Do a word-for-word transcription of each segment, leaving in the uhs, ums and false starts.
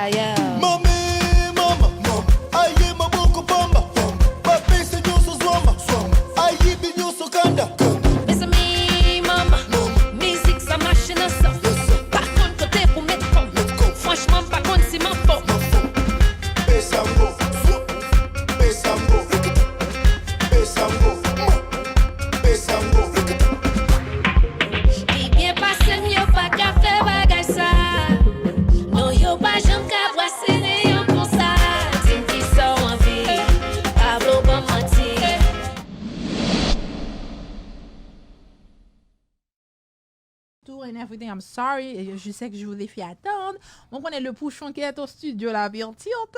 Mami, mama, mama, aye maboko bamba, bamba, baby, señor Suzwamba, swamba, ayi binyo sukanda, kanda. Mezanmi, mama, mama, mizik sa mache nan san. Pa konn kote pou met kò m. Franchman, m pa konn si m anfòm. Pesango, swap, pesango, pesango, pesango. Li byen pase m, yo pa ka fè bagay sa. Non, yo pa janm ka bwase neyon konsa. Di m kisa w anvi, Pablo ban m manti. Tout and everything, I'm sorry, je sais que je vous ai fait attendre. Mwen konnen le pouchon qui est au studio la perturbe.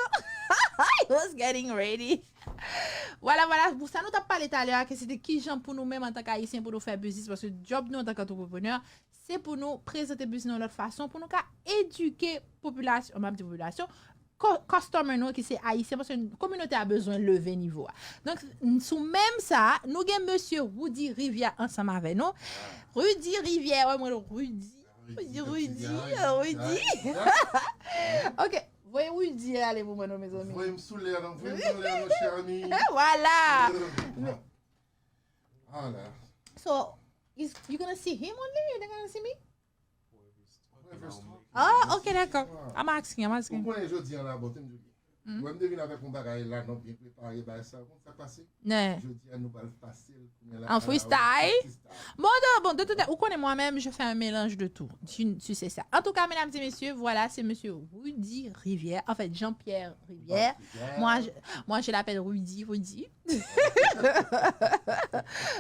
I was getting ready. Vwala, vwala, pou sa nou t ap pale talè a, ke se te kijan pou nou menm antanke Ayisyen pou nou fè biznis, paske djòb nou antanke antreprenè, se pou nou prezante biznis nou yon lòt fason, pou nou ka edike popilasyon, m ap di popilasyon, co-, customer nou ki se Ayisyen, paske kominote a bezwen leve nivo a. Donk, n-, sou menm sa, nou gen mesye Rudy Rivière ansanm avè nou. Rudy Rivière, wè mwen, Rudy. Rudy, Rudy, Rudy. Ok, voye Rudy ale pou mwen, non, mezanmi. Voye m sou lè, non, voye m sou lè, mon cher ami. Vwala. Vwala. So, is, you gonna see him only? You're not gonna see me? Oh, ok, dakò. I'm asking, I'm asking. Ou konnen jodi an la, bon, te m di w byen. Wè m te vin avèk yon bagay la, non, byen prepare, bagay sa, ou konn sa k pase? Jodi a, nou pral pase l, kounye a la, an freestyle? Freestyle. Bon, de, bon, de tout, ou konnen, moi-même, je fais un mélange de tout. Tu, tu sais ça. En tout cas, mesdames et messieurs, voilà, c'est monsieur Rudy Rivière, en fait, Jean-Pierre Rivière. Moi, je, moi, je l'appelle Rudy, Rudy.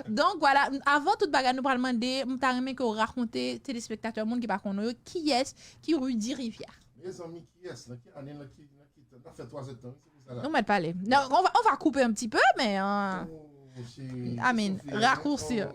Donk, vwala, avan tout bagay, nou pral mande, m ta renmen ke w rakonte telespektatè, moun ki pa konnen yo, kiyès ki Rudy Rivière? Mezanmi, kiyès? Nan ki ane, nan ki, nan ki tan? N ap fè twa zè tan, wi, se pou sa la. Nou mèt pale. Non, on va, on va couper un petit peu, mais, euh, I mean, raccourcir.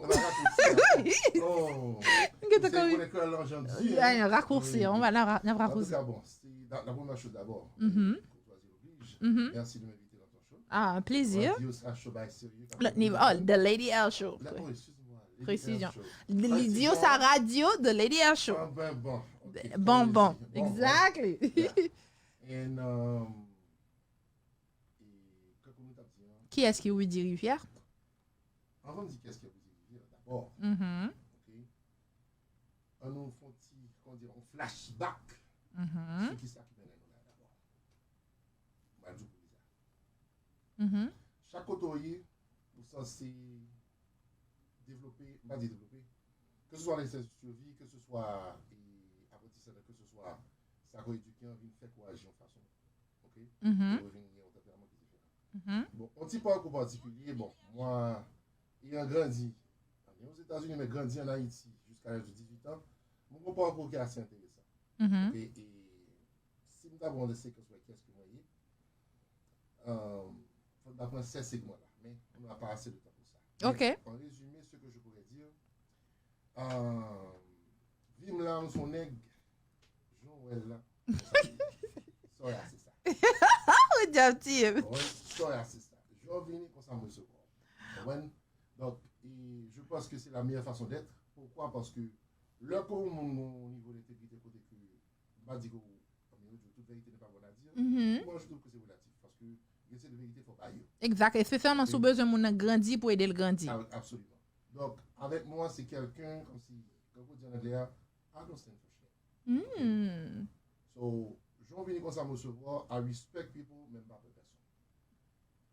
Raccourcir, on va, n ap, n ap raccourcir. Antouka, bon, se la, la première chose d'abord. Courtoisie oblige. Merci de m'inviter dans ton show. Ah, un plaisir. Radio sa show bay serye. Lòt nivo. Oh, The Lady L Show. La, oh, excuse-moi, Lady L Show. Li di yo sa, radio, The Lady L Show. Ah, ben, bon. Ok. Bon, bon. Bon, bon. Exactly. Yeah. And, um, e, kankou nou t ap di an. Kiyès ki Rudy Rivière? Anvan m di kiyès ki Rudy Rivière, dabò. Ok? Ann nou fè yon ti, kòman di, yon flashback sou kisa ki mennen nou la dabò. M pral di w pou kisa. Chak kote w ye, ou sanse devlope, m pa di devlope, ke se swa lensteng sivi, ke se swa, e, aprantisaj, ke se swa sa ke w edike an vin fè kouraje yon fason. Ok? Pou yo vin gen yon tanperaman ki diferan. Bon, yon ti pakou patikilye, bon, mwen, eyan grandi, pa ni Ozetazini, men grandi ann Ayiti jiska laj de dizuit an, mwen gen yon pakou ki ase enteresan. Ok? E si m ta pran de sekans wè kiyès ke mwen ye, euh, fò n ta pran sèz segman la, men on n'a pas assez de temps pour ça. Ok. Mais en résumé, ce que je pourrais dire, euh, vi m la, m se yon nèg, jan w wè l la, sa w ye a se sa. Ou djab tiye m. Wi, sa w ye a se sa. Jan w vini, konsa m resevwa w. Konprann? Donk, e, je pense que c'est la meilleure façon d'être. Pourquoi? Paske lè ke yon moun gen yon nivo d entegrite kote ke, m pa di ke w, I mean, tout vérité n'est pas bonne à dire. Moi, je trouve que c'est relatif. Paske gen seri de verite fò w bay yo. Exact. E se sèlman si w bezwen moun nan grandi pou ede l grandi. Ah, absolument. Donk, avèk mwen, se kèlken, kòmsi, kankou di ann anglè a, I don't stand for shit. So, jan w vini konsa m resevwa w, I respect people, men m pa pè pèsonn.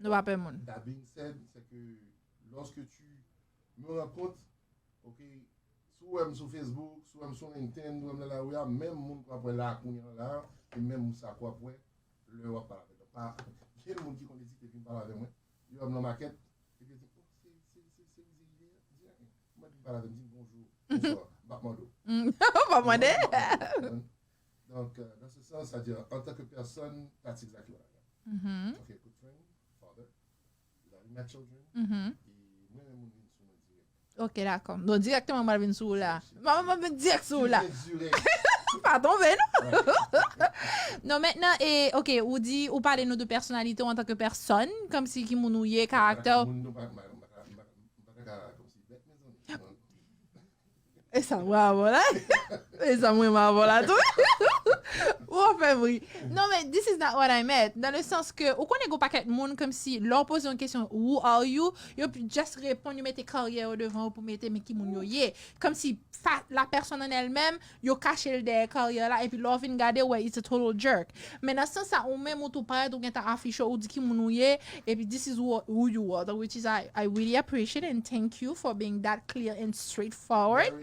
Nou pa pè moun. That being said, c'est que lorsque tu me rencontres, ok, si w wè m sou Facebook, si w wè m sou LinkedIn, si w wè m nan lari a, menm moun k w ap wè la kounye a la, se menm moun sa k w ap wè lè w ap pale avè l. Pa, gen moun ki konn ezite vin pale avè mwen. Yo wè m nan makèt, epi yo di, "Oh, se, se, se, se Rudy Rivière?" Di, "Mwen vin pale avè m, di m bonjou, bonswa, m p ap mande w." Ou p ap mande? Donk, euh, dans ce sens, c'est-à-dire, en tant que personne, that's exactly what I am. Ok, good friend, father, loving my children, e mwen menm moun vin sou mwen dirèk. Ok, dakò. Donk, dirèkteman, mwen vin sou ou la. Mwen, mwen vin dirèk sou ou la. Dirèk, dirèk. Pa tonbe, non? Non, mentnan, e, ok, ou di, ou pale nou de pèsonalite w antanke pèsonn, kòmsi ki moun ou ye, karaktè w. Moun nou pa, m pa, m pa, m pa, m pa, m pa ka kòmsi bèt, mezanmi. E sa mwen avè w la. E sa mwen avè w la tou. Ou fè m ri. Non, men this is not what I meant. Dans le sens que, ou konnen gen pakèt moun, kòmsi, lè w poze yon kesyon, "Who are you?", yo just reponn, yo mete karyè yo devan yo pou mete men ki moun yo ye. Kòmsi, fa, la personne en elle-même, yo kache l dèyè karyè la, epi lè w vin gade, wè, it's a total jerk. Men nan sans sa, ou menm, ou tou parèt, ou gentan afiche, ou di ki moun ou ye, epi this is who, who you are, which is I, I really appreciate and thank you for being that clear and straightforward.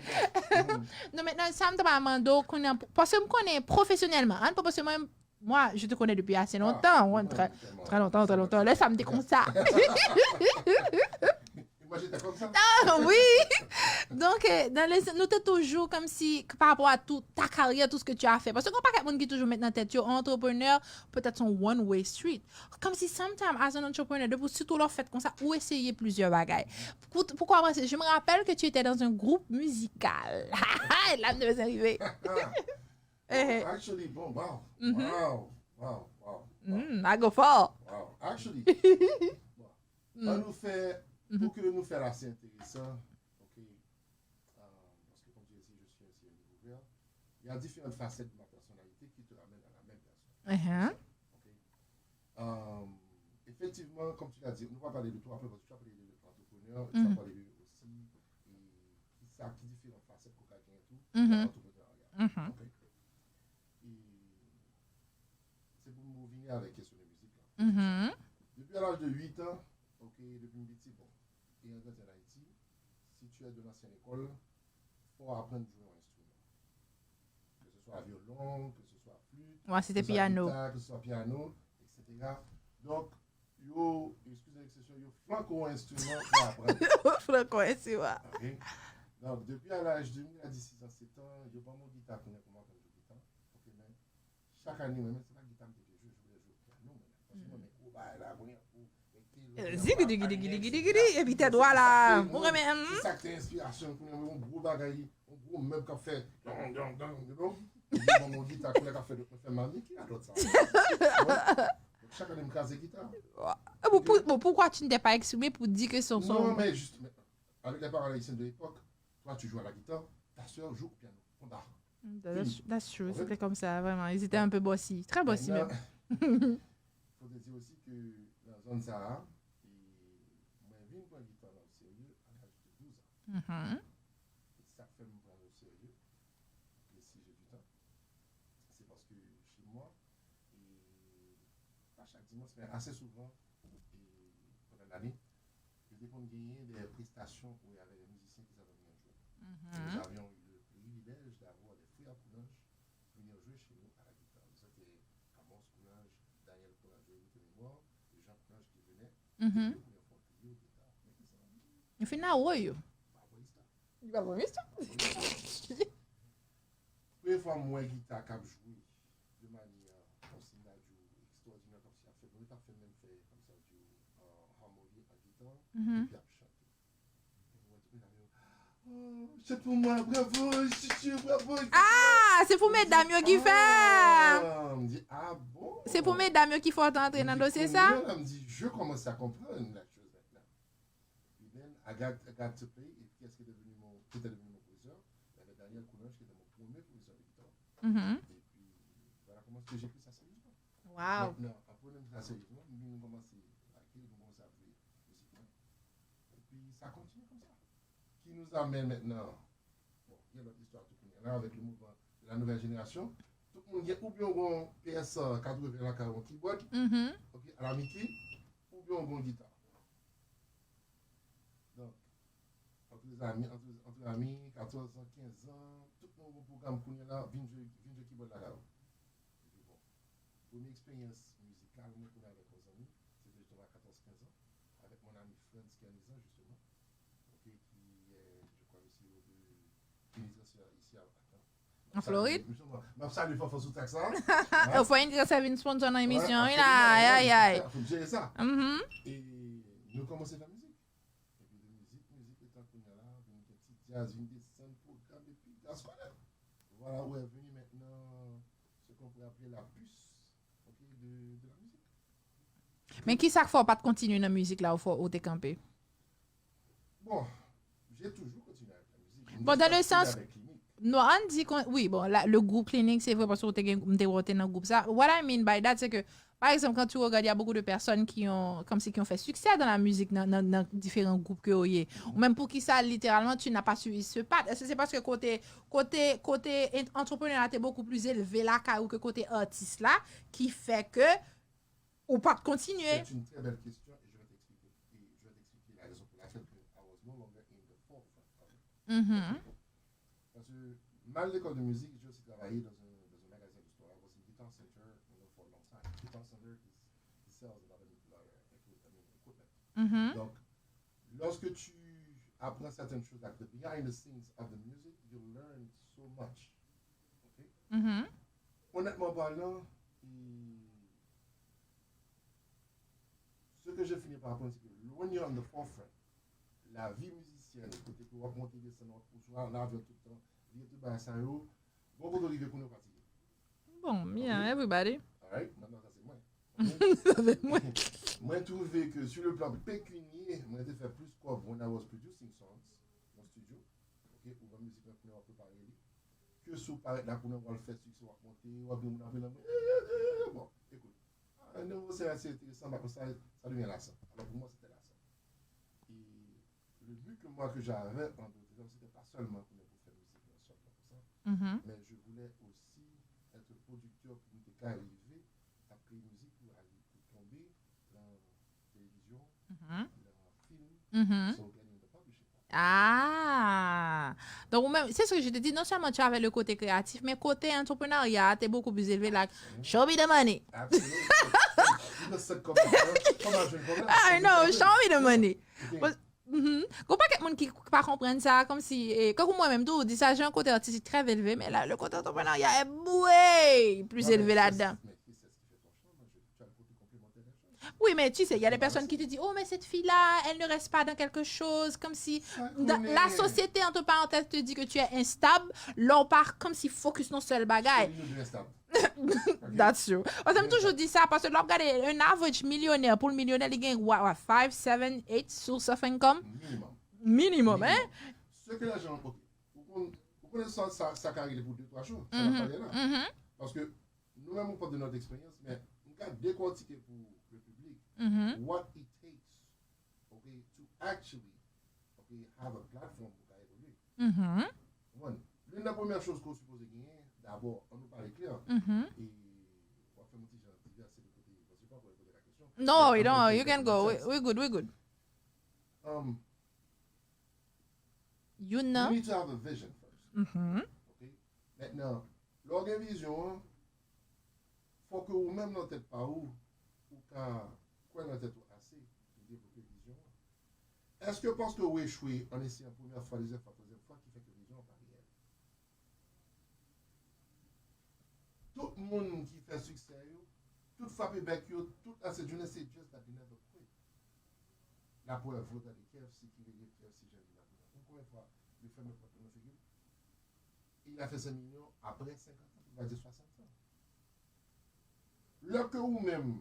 Non, men nan sa, m ta pral mande w, konnen, paske m konnen pwofesyonèlman, an, paske mwen, moi, je te connais depuis assez longtemps, ouais, très, très longtemps, très longtemps. Lè sa, m te konsa. Moi, j'étais comme ça. Ah, oui! Donc, euh, dans les, nou te toujou kòmsi, par rapport à tout ta carrière, tout ce que tu as fait. Paske gen pakèt moun ki toujou met nan tèt yo, entrepreneur, peut-être son one way street. Kòmsi, sometimes, as an entrepreneur, depi sitou lè w fèt konsa, ou eseye plizyè bagay. Pou, pou kòmanse, je me rappelle que tu étais dans un groupe musical. La, m te bezwen rive. Bon, actually, bon, wow. Wow, wow, wow, wow. Mm, I go far. Wow, actually. Bon, ann nou fè, pou ke nou fè la, se enteresan. Ok. Euh, parce que comme tu le sais, je suis un C M découvert. Il y a différentes facettes de ma personnalité qui te ramènent à la même personne. Uh-huh. Ok. Euh, effectivement, comme tu l'as dit, nou va pale de toi après, parce que tu as parlé de l'entrepreneur, tu as parlé de aussi, e, ki sa, ki diferan fasèt ke w ka genyen tou nan entrepreneurya. Mhm. Ok. E se pou m revini avèk kesyon de mizik la. Mhm. Depuis à l'âge de huit ans, ok, depi m piti, bon, ayant grandi en Haïti, si tu es de l'ancienne école, fò w aprann jwe yon enstriman. Que ce soit violon, que ce soit flûte, Mwen, se te que ce soit piano. Guitare, que ce soit piano, et cetera. Donk, yo, excusez l'expression, yo flanke w enstriman pou aprann. Flanke w enstriman. Ok? Donk, depi a laj de, m gen diziz an, sèt an, yo ban m yon gita kounye a pou m aprann jwe gita. Ok, men chak ane, mwen, men se pa gita m te vle jwe, jwe, jwe piano, men. Paske mwen, men gwo bagay la, kounye a pou mete lòt Zigi digi digi digi digi digi, epi tèt dwa la. Ou renmen, hmm? Se sa k te enspirasyon pou mwen, yon gwo bagay, yon gwo mèb k ap fè dong, dong, dong, you know? Epi bon, yon gita koulè k ap fè, fè mamik, ki radòt sa? Donk, chak ane, m kraze gita. Ah, bon, pou, bon, pourquoi tu ne t'es pas exprimé pour dire que son, son... Non, mais juste, mais avec les parents haïtiens de l'époque, toi, tu joues à la guitare, ta sœur joue au piano. Point barre. That's, that's true. C'était comme ça, vraiment. Ils étaient un peu bossy. Très bossy, même. Maintenant, faut te dire aussi que dans zone sa, e, mwen vin pran gita la au sérieux à l'âge de douze ans. Mhm. E sa k fè m pran l o serye, ok, si j'ai du temps, c'est parce que chez moi, e, pas chaque dimanche, mais assez souvent, e, pendant l'année, yo te konn genyen des prestations, wi, avec des musiciens qui savaient bien jouer. Et nous avions eu le privilège d'avoir des frères Coulanges venir jouer chez nous à la guitare. C'était Amos Coulanges, Daniel Coulanges, je vous mémoire, et Jean Coulanges qui venait. C'était la première fois que yo guitare. Mais qui ça? Yo fin la woy yo. Pas police là. Li pa bon, mesye. Premye fwa m wè gita k ap jwe de manyè, kòmsi m ta di w, ekstraòdinè, kòmsi ap fè, mwen t ap fè menm fè, kòmsi ap di w, euh, harmony an gita, epi ap chante. Epi mwen tou medam yo, "Oh, chante pou mwen, bravo, chouchou, bravo." Ah, se pou medam yo ki fè. Ah, m di, "Ah bon?" Se pou medam yo ki fè w te antre nan dosye sa? M di, "Je commence à comprendre la chose maintenant." Epi then, I got, I got to play, et qui est-ce qui était devenu mon, qui était devenu mon professeur? Il y avait Daniel Coulanges, qui était mon premier professeur de guitare. Mhm. Et puis, voilà comment est-ce que j'ai pris ça sérieusement. Wow. Maintenant, en prenant ça sérieusement, m vin kòmanse lage, m kòmanse ap jwe mizik mwen. Et puis, ça continue comme ça. Qui nous amène maintenant, bon, il y a notre histoire tout le monde, là, avec le mouvement de la nouvelle génération. Tout le monde, il y a ou bien un P S quatre-vingts là, un keyboard, Mhm. ok, à la Mickey, ou bien un guitare. Donk, antre zami, antre, antre ami, katòz an, kenz an, tout moun gon pwogram kounye a la, vin jwe, vin jwe kibòd la kay ou. Epi bon, premye eksperyans mizikal mwen kounye avèk yon zanmi, se te jisteman a katòz, kenz an, avèk mon ami Frantz Kernizan, jisteman, ok, ki, euh, je crois, monsieur de, ministre isi a, atan, An Florid? M ap salye Fanfan sou tak sa. Ou fè yon transfè vin sponsor nan emisyon, wi la, ay, ay, ay. Fò m jere sa. Mhm. E nou kòmanse fè mizik. Epi de mizik, mizik, etan kounye a la, vin gen ti djaz, vin desann pwogram, epi gaz konnen. Voilà où est venue maintenant ce qu'on pourrait appeler la puce, ok, de, de la musique. Men ki sa k fè w pa t kontinye nan mizik la, ou fè w te kanpe? Bon, j'ai toujours continué avec la musique. Bon, dans le sens- Avec clinique. Non, ann di kon, wi, bon, la, le group Clinique, se vre, paske w te gen, m te wè w te nan group sa. What I mean by that, se ke, par exemple, quand tu regardes, il y a beaucoup de personnes qui ont, comme si, qui ont fait succès dans la musique, dans, dans, dans différents groupes que yo ye. Ou menm poukisa, littéralement, tu n'as pas suivi ce path? Est-ce que c'est parce que côté, côté, côté entrepreneur la, t'es beaucoup plus élevé la, que côté artiste la, qui fait que ou pas continuer? C'est une très belle question et je vais t'expliquer. Et je vais t'expliquer la raison pour laquelle que I was no longer in the forefront of it. Mhm. Parce que mal l'école de musique, j'ai aussi travaillé dans un, dans un magasin de sport. I was in Guitar Center, you know, for a long time. Guitar Center is, sells a lot of, uh, equi- I mean, equipment. Mhm. Donc, lorsque tu apprends certaines choses, like the behind the scenes of the music, you learn so much. Ok? Mhm. Honnêtement parlant, et ce que j'ai fini par apprendre, c'est que when you're on the forefront, la vie musicienne, kote ke w ap monte desann, w ap, ou swa nan avyon tout tan, li gen tout bagay sa yo, bon, kote w rive konnen w fatige. Bon, yeah, everybody. Alright, maintenant ça c'est moi. Mwen twouve ke sur le plan pécunier, mwen te fè plis kòb when I was producing songs nan studio. Ok, ou ban mizik lan kounye a w ap prepare li. Ke si w parèt la kounye a w al fè siksè, w ap monte, w ap gen moun ap rele mwen. Eh, eh, eh, bon, écoute. Ah, non, c'est assez intéressant, mais ça, ça devient lassant. Alors pour moi, c'était lassant. Et le but que moi que j'avais en d'autres termes, c'était pas seulement pour, pour faire musique dans ce comme ça, Mhm. mais je voulais aussi être producteur pour nous arriver à créer musique pour aller pour tomber dans la télévision, Mhm. dans le film, Mhm. so getting the publishing part. Ah! Donc, ou même, c'est ce que je te dis, non seulement tu avais le côté créatif, mais côté entrepreneuriat, t'es beaucoup plus élevé. Like, show me the money. Absolutely. You know, c'est comme, hein, comme un jeune comme là. I know, show me the money. Ok. But, mhm. Gon pakèt moun ki pa konprann sa, kòmsi, eh, kankou mwen menm tou, di sa, jan kote artistik très élevé, mais là, le côté entrepreneuriat est way plus élevé là-dedans. Non, mais c'est, mais c'est ce qui fait ton charme, hein, je, tu as le côté complémentaire des choses. Oui, mais tu sais, il y a des personnes qui te disent, oh, mais cette fille-là, elle ne reste pas dans quelque chose, comme si dans la société, entre parenthèses, te dit que tu es instable, là, on part comme si focus dans seul bagay. That's true. Paske m toujou di sa, paske lè w ap gade un average millionnaire, pou l milyonè, li gen, what, what, five, seven, eight source of income? Minimum. Minimum, hein? Ce que les gens, ok. Ou konn, ou konn sa, sa, sa ka regle pou de twa jou, sa n ap pale la. Paske nou menm, on parle de notre expérience, men nou ka dekòtike pou le public what it takes, ok, to actually, ok, have a platform pou ka evolye. Konprann? Youn nan premyè choz ke w sipoze genyen, dabò, ann nou pale klè, e w ap fè m yon ti jan divèse de kote, paske pa pou poze la kesyon. No, you don't, you can go. We, we good, we good. Um, Youn nan. You need to have a vision first. Ok? Mentnan, lè w gen vizyon an, fò ke ou menm nan tèt pa ou, ou ka kwè nan tèt ou ase pou devlope vizyon an. Èske paske ou echwe an eseyan premyè fwa, dezyèm fwa, twazyèm fwa ki fè ke vizyon an pa reyèl? Tout moun ki fè siksè yo, tout frape bèk yo, tout la se jounen, se just that they never quit. Laprèv, regade K F C ki rele K F C jodi la. Ou konn konbyen fwa yo fèmen pòt yo nan figi l? E l a fè senk milyon apre senkant an, pou pa di swasant an. Lè ke ou menm,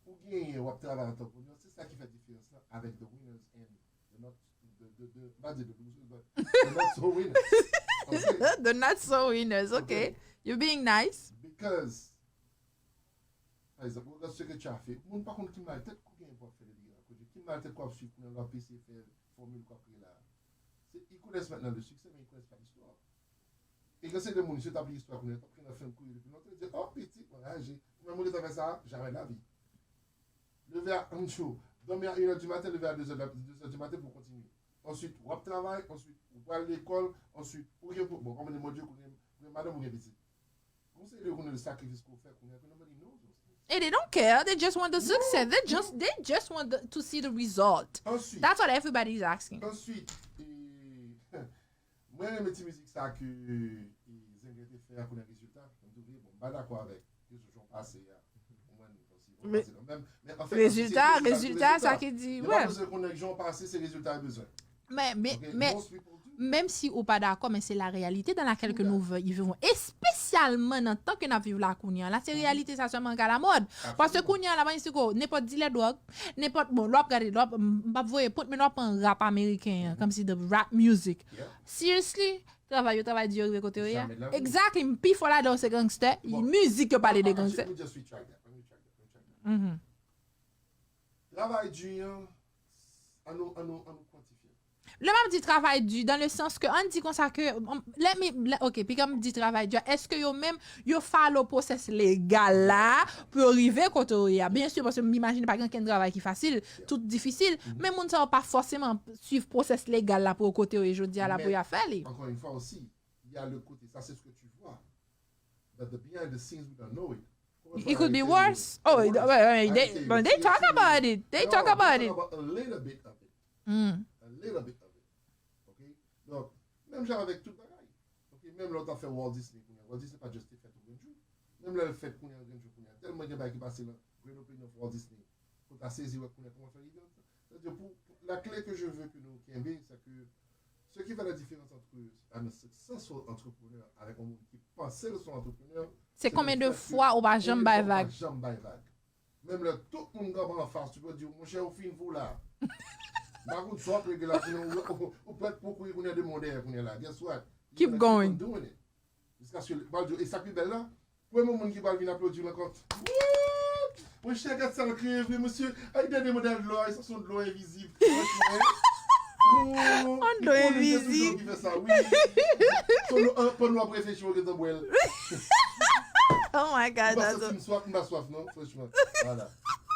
ou genyen, w ap travay antanprenè, se sa ki fè diferans lan avèk the winners and the not, the, the, the, m pa di the losers, but the not so winners. Ok? The not so winners, ok. Ok? You're being nice. Because, pa egzanp, regarde ce que tu as fait. Moun pa konn ki maltèt ke w genyen pou w ap fè le byen akote, ki maltèt ke w ap swiv kounye a, lè w ap eseye fè fòmil ke w ap kreye la. Se, ils connaissent maintenant le succès, mais ils connaissent pas l'histoire. E gen se de moun, si yo t ap li istwa kounye a, yo t ap gen nan fenk kouri depi lontan, yo di, oh, pitit mwen aje. Kouman moun gentan fè sa? Jamais de la vie. Leve a, ann cho, dòmi a une heure du matin, leve a deux heures, deux heures du matin pou w kontinye. Answit, w ap travay, answit, ou pral lekòl, answit, ou gen pou, bon, kòm de Bondye, ou gen, ou gen madanm, ou gen pitit. Gon seri de moun, sakrifis ke w fè kounye a, ke nobody knows those things. And they don't care. They just want the success. They just, they just want the, to see the result. Answit, That's what everybody is asking. Answit, e, mwen renmen ti mizik sa ke, e, Zenglen te fè a konnen rezilta. Mwen twouve, bon, m pa dakò avèk rezilta jan w pase a. Ou konprann? Bon, se konsi, bon, Men, pase kanmenm. Men anfèt, rezilta, rezilta, sa ki di, li pa bezwen konnen jan w pase, se rezilta yo bezwen. Men, men, Ok, men, most people do. Menm si ou pa dakò, men se la réalité dans laquelle que nous vivons. Espesyalman nan tan ke n ap viv la kounye a. La, se reyalite sa sèlman k alamòd. Paske Absolument. Kounye a, la, pa isit ko, nenpòt dilè dwòg, nenpòt, bon, lè w ap gade, lè w ap, m p ap voye pwent, men lè w ap pran rap ameriken an, kòmsi the rap music. Yeah. Seriously, Travay yo, travay di yo rive kote yo ye a. Exactly, pi fò ladan yo se gangstè. Mizik yo pale de gangstè. Let me just retract that. Let me retract that. Let me retract that. Travay di an, an nou, an nou, an nou kwantifye. Lè m ap di travay di, dans le sens que, ann di konsa ke, let me, ok, piga m di travay di, èske yo menm, yo follow pwosès legal la pou yo rive kote yo ye a? Byen si, paske m imajine pa gen okenn travay ki fasil, tout difisil, men moun sa yo pa fòseman swiv pwosès legal la pou yo kote yo ye jodi a la pou y a fè li. Encore une fois aussi, il y a le côté, ça c'est ce que tu vois. But the behind the scenes, we don't know it. It could be worse. Oh, they, they talk about it. They talk about it. A little bit of it. A little bit of it. Ok? Donk, menm jan avèk tout bagay. Ok? Menm lè w t ap fè Walt Disney kounye a. Walt Disney pa just te fèt yon grenn jou. Menm lè l fèt kounye a, yon grenn jou kounye a. Tèlman gen bagay ki pase nan Grand Opening of Walt Disney. Pou ta sezi wè kounye a kòman fè rive. Sa vle di pou, la clé que je veux que nou kenbe, c'est que ce qui fait la différence entre un successful entrepreneur avec un monde qui pense l son entrepreneur, se konbyen de fwa ou pa janm bay vag? Janm bay vag. Menm lè tout moun kanpe anfas, ou di, monchè, ou fin fou la. M pa konn sa w ap regle la, ou prèt pou kouri kounye a de mwen dèyè kounye a la. Guess what? Keep going. Jiskaske, e sa ki bèl la, premye moun ki pral vin aplodi w ankò. Monchè, gad sa l kreye vre, mesye. Ay, dènye modèl dlo a, sa se yon dlo envizib. Yon dlo envizib. Pandan w ap reflechi, w gentan bwè l. Oh my God. M pa santi m swaf, m pa swaf non, franchman. Vwala.